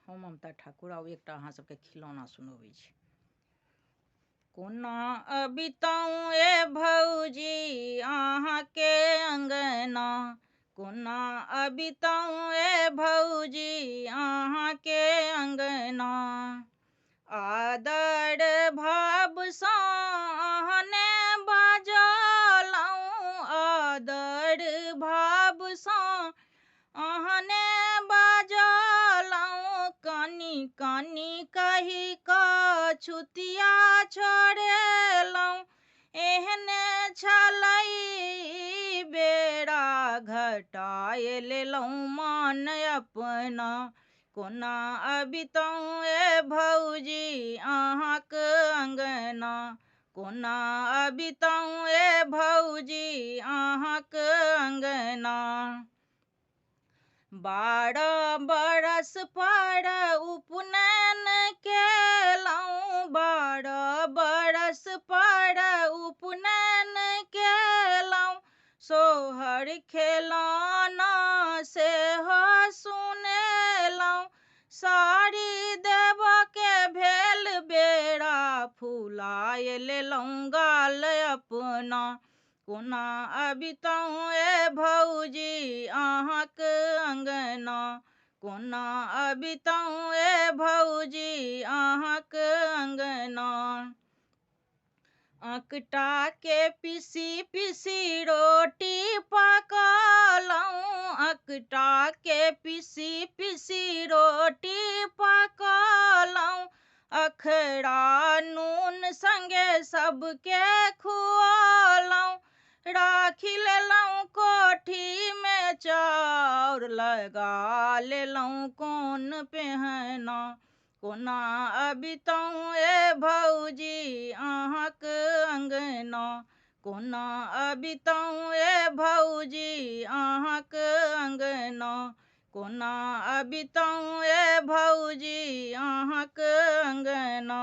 हम ममता ठाकुर आउ एकटा अहाँ सबके खिलौना सुनबै छी। कोना अबितहुँ ए भौजी अहाँके अङ्गना, कोना अबितहुँ ए भौजी अहाँके अङ्गना। आदर भावसँ अहने बजलहुँ, आदर भावसँ अहने बजलहुँ। कनि कनि कहि कऽ छुतिया छोड़ेलहुँ, एहने छलै बेरा घटाय लेलहुँ मान अपना। कोना अबितहुँ ए भौजी अहाँक अङ्गना, कोना अबितहुँ ए भौजी अहाँक अङ्गना। 12 बरस पर उपनयन केलहुँ, 12 बरस पर उपनयन केलहुँ। सोहर खेलौना सेहो सुनेलहुँ, साड़ी देबऽके भेल बेरा फुलाय लेलहुँ गाल अपना। कोना अबितहुँ ए भौजी अहाँक अङ्गना, कोना अबितहुँ ए भौजी अहाँक अङ्गना। अकटाके पीसी पीसी रोटी पकलहुँ, अकटाके पीसी पीसी रोटी पकलहुँ। अखरा नून संगे सबके खुअलहुँ, राखि लेलहुँ कोठीमे चाउर, लगा लेलहुँ कोन पेहना। कोना अबितहुँ ए भौजी अहाँक अङ्गना, कोना अबितहुँ ए भौजी अहाँक अङ्गना। कोना अबितहुँ ए भौजी अहाँक अङ्गना।